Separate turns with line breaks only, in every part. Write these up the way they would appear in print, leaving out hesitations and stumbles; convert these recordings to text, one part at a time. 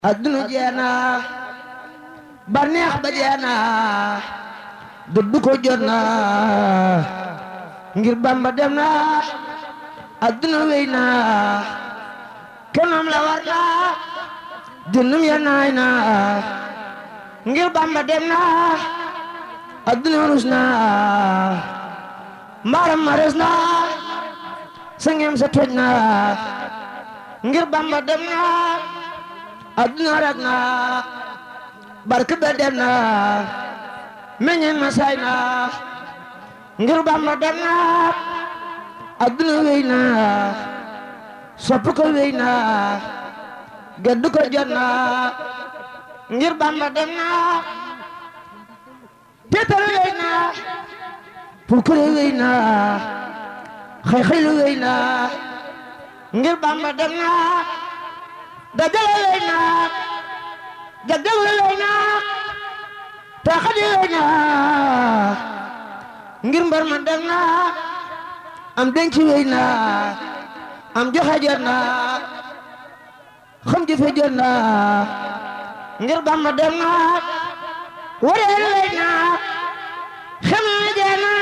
adduna jeena baneex ba jeena dëddu ko jot na ngir Bamba dem na adduna wey na kenam la war na dënnum ya naay na ngir Bamba dem na adduna rus na mbaaram ma res na sangem sa toj na ngir Bamba dem na adduna rag na barke ba dem na meññeen ma say na ngir Bamba dem na adduna wey na sopp ko wey na geddu ko jot na ngir Bamba dem na teetal wey na pukure wey na xëy-xëylu wey na ngir Bamba dem na dajale wey na jaggawle wey na taxadi wey na ngir mbar ma dem na am denc wey na am joxe jot na xam jëfe jot na ngir Bamba dem na wareelu wey na xam jee na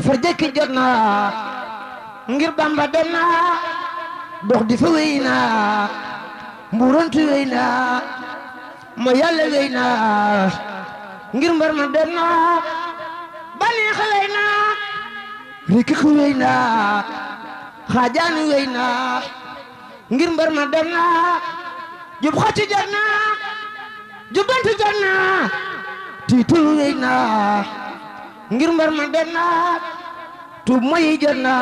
far jëkki jot na ngir Bamba dem na dox di fa wey na mbuurantu wey na ma yàlla wey na ngir mbar ma dem na baneex wey na rikiku wey na xaajaanu wey na ngir mbar ma dem na jub xati jot na jubantu jot na tiitul wey na ngir mbar ma dem na tuub moyi jot na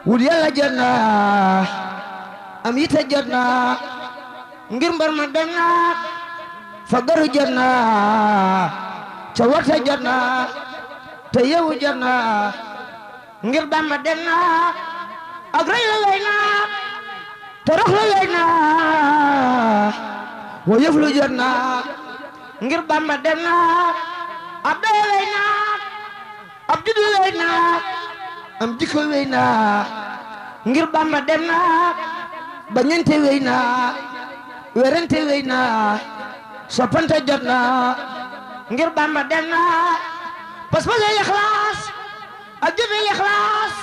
wul yàlla jot na am yite jot na ngir mbar ma dem na fagaru jot na ca warte jot na te yewu jot na ngir Bamba dem na ak rëy la wey na te rox la wey na wa yëf lu jot na ngir Bamba dem na ab doye wey na ab juddu wey na am jikko wey na ngir Bamba dem na bañante wey na werante wey na soppante jot na ngir Bamba dem na pas-pas ay ixlaas ak jëfe ixlaas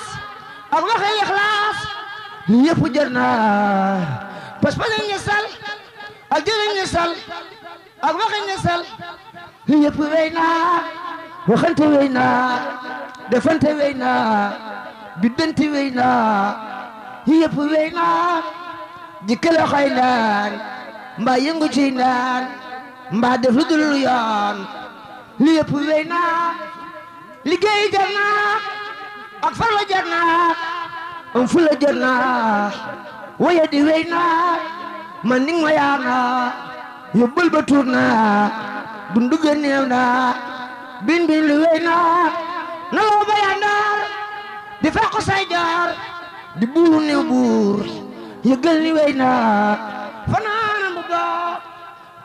ak waxe ixlaas li yëpp jot na pas-pas ay ñesal ak jëfe ñesal ak waxe ñesal li yëpp wey na waxante wey na defante wey na biddanti wey na li yëpp wey na jikkale xay naan mbaa yëngu ci naan mbaa def lu dul yoon li yëpp wey na liggéey jar na ak farlu jar na am fula jar na waye di wey na man ning ma yaar na yóbbal ba tuur na dundu ga néew na bin bin lu wey na naloo ba yandaar di fekk say jaar di buuru néew buur yëgal ni wey na fanaana bu baax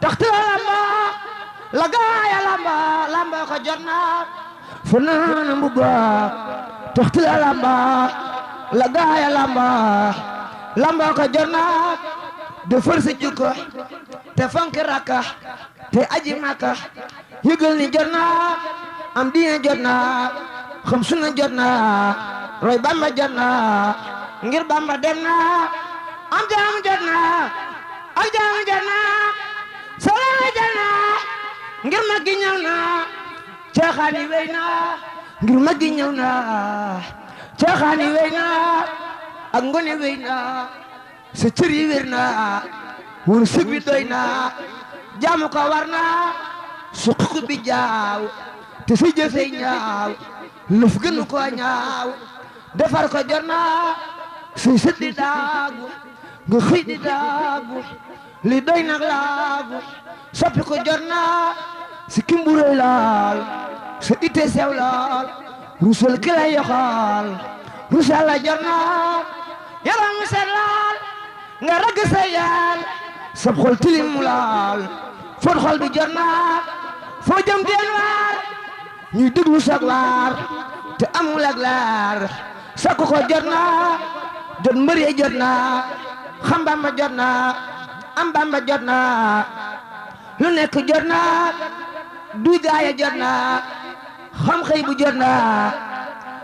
taxte lamba la gaaya lamba lamba ko jot na fanaana bu baax taxte lamba la gaaya lamba lamba ko jot na defar sa jikko te fonk rakka te aji makka yëgal ni jot na am diine jot na xam sunna jot na roy Bamba jot na ngir Bamba dem na am jaamu jot na ak jaamu jot na salaama jot na ngir mag gi ñëw na caaxaani wey na ngir mag gi ñëw na caaxaani wey na ak ngone wey na sa cër yi wér na wur sëg bi doy na jaamu ko war na suq bi jaaw te sa jëfey ñaaw lëf gënu ko ñaaw defar ko jot na say sët di daagu nga xëy di daagu li doy nag laagu soppi ko jot na si kimburéy laal sa ite sew laal rusal ki lay yoxal rusal la jot na yaram mu set laal nga ragg sa yaal sab xol tilim mu laal fot xol bi jot na foo jëm teen waar ñuy déglu sag waar te amul ak laar sakku ko jot na jot mbër yi jot na xam Bamba jot na am Bamba jot na lu nekk jot na duy gaaya jot na xam xëy bu jot na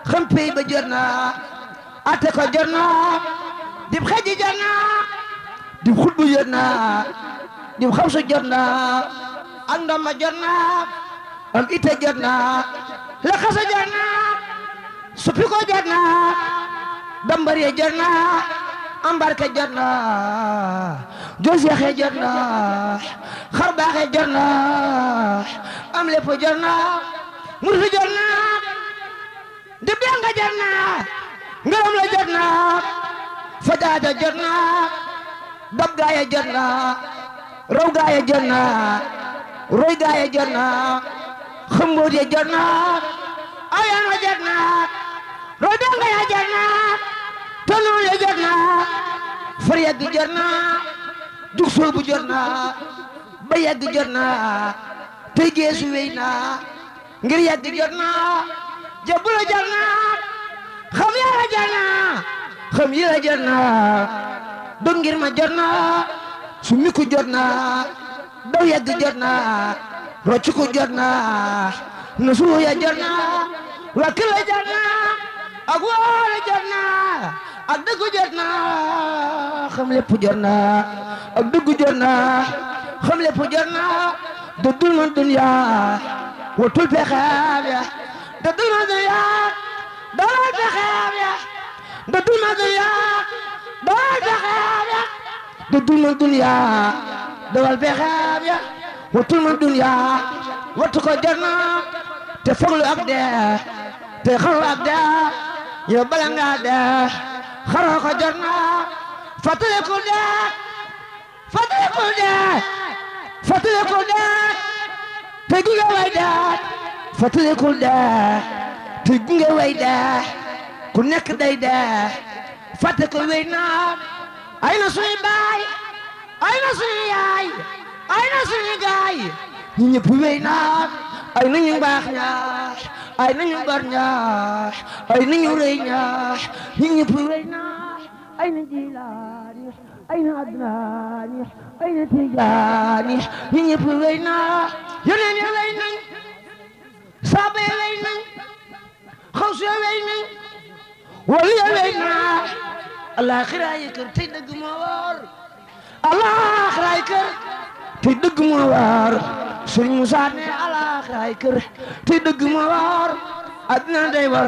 xam pey ba jot na ate ko jot na dib xeji jot na dib xutbu jot na dib xamsu jot na ak ndamba jot na am ite jot na la xasa jot na suppi ko jot na dambar ye jot na am barke jot na jos yaxe jot na xar baaxe jot na am lépp jot na murtu jot na dib danga jot na ngërëm la jot na fajaata jot na dab gaaya jot na raw gaaya jot na roy gaaya jot na xëmboot ya jot na ayan wa jot na roy danga ya jot na tonoon ya jot na far yegg jot na jug soobu jot na ba yegg jot na tey geesu wey na ngir yegg jot na jabula jot na xam yàlla jot na xam yàlla jot na dog ngir ma jot na su miku jot na daw yegg jot na rocc ko jot na nasuux ya jot na wakkil la jot na ak waale jot na ak dëggu jot na xam lépp jot na ak dëggu jot na xam lépp jot na dëddul ma dunya watul pexeem ya dëddul ma dunya dalal pexeem ya dëddul ma dunya dalal pexeem ya dëddul ma dunya dalal pexeem ya watul ma dunya wattu ko jot na te foglu ak dee te xaru ak dee yow bala nga dee xaroo ko jot na fàttaliku dee fàttaliku dee fàttaliku dee te gunge way dee fàttaliku dee te gunge way dee ku nekk day dee fàtte ko wey na ay na suñu baay ay na suñu yaay ay na suñu gaay ñi ñëpp wey na ay nañu mbaax ñaax ay nañu bar ñaax ay nañu rëy ñaax ñi ñëpp wey ñaax ay na jilaani ay na adnaani ay na tijaani ñi ñëpp wey ñaax yeneen ya wey nañ saaba ya wey nañ xawsu ya wey nañ wali ya wey ñaax alaxira yi kër tey dëgg moo war alaxira yi kër tey dëgg moo war Sëriñ Musaa ne alaxiraay kër te dëgg ma war àddina day war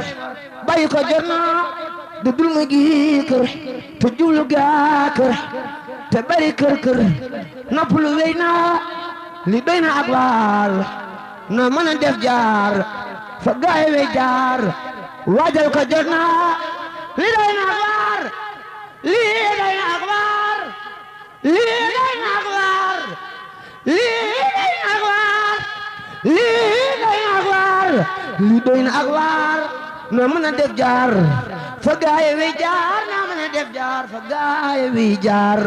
bàyyi ko jot na de dul ma gi kër te jublu gaa kër te bari kër noppalu wey na li doy na ak waar na mën a def jaar fa gaay wey jaar waajal ko jot na li doy na ak waar li doy na ak waar li doy na ak waar li doy na ak waar na mën a def jaar fa gaaye wi jaar na mën a def jaar fa gaaye wi jaar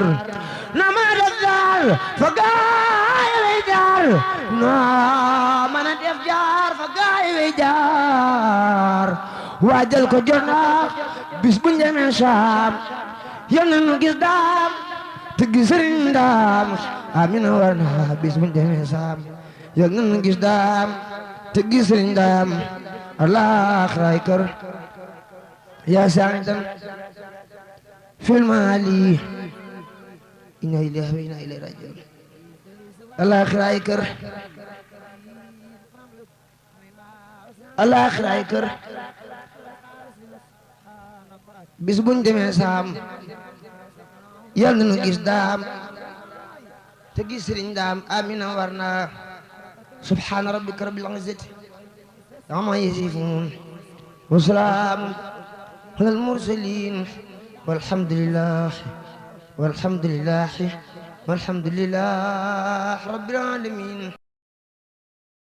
na mën a def jaar fa gaaye wi jaar na mën a def jaar fa gaaye wi jaar waajal ko jot na bis bu njëmee saam yal na nu gis daam te gis sëriñ daam amina war na bis bu njëmee saam yal na nu gis daam te gis sëriñ daam alaxiraay kër yaa sa'idan fil maali inna lillahi wa inna ilayhi raji'un alaxiraay kër alaxiraay kër bis buñ demee saam yal na nu gis daam te gis sëriñ daam amina war na subhana rabbika rabbil izzati amma yasifun wa salaamun alal mursalin walhamdulillah rabbil alamin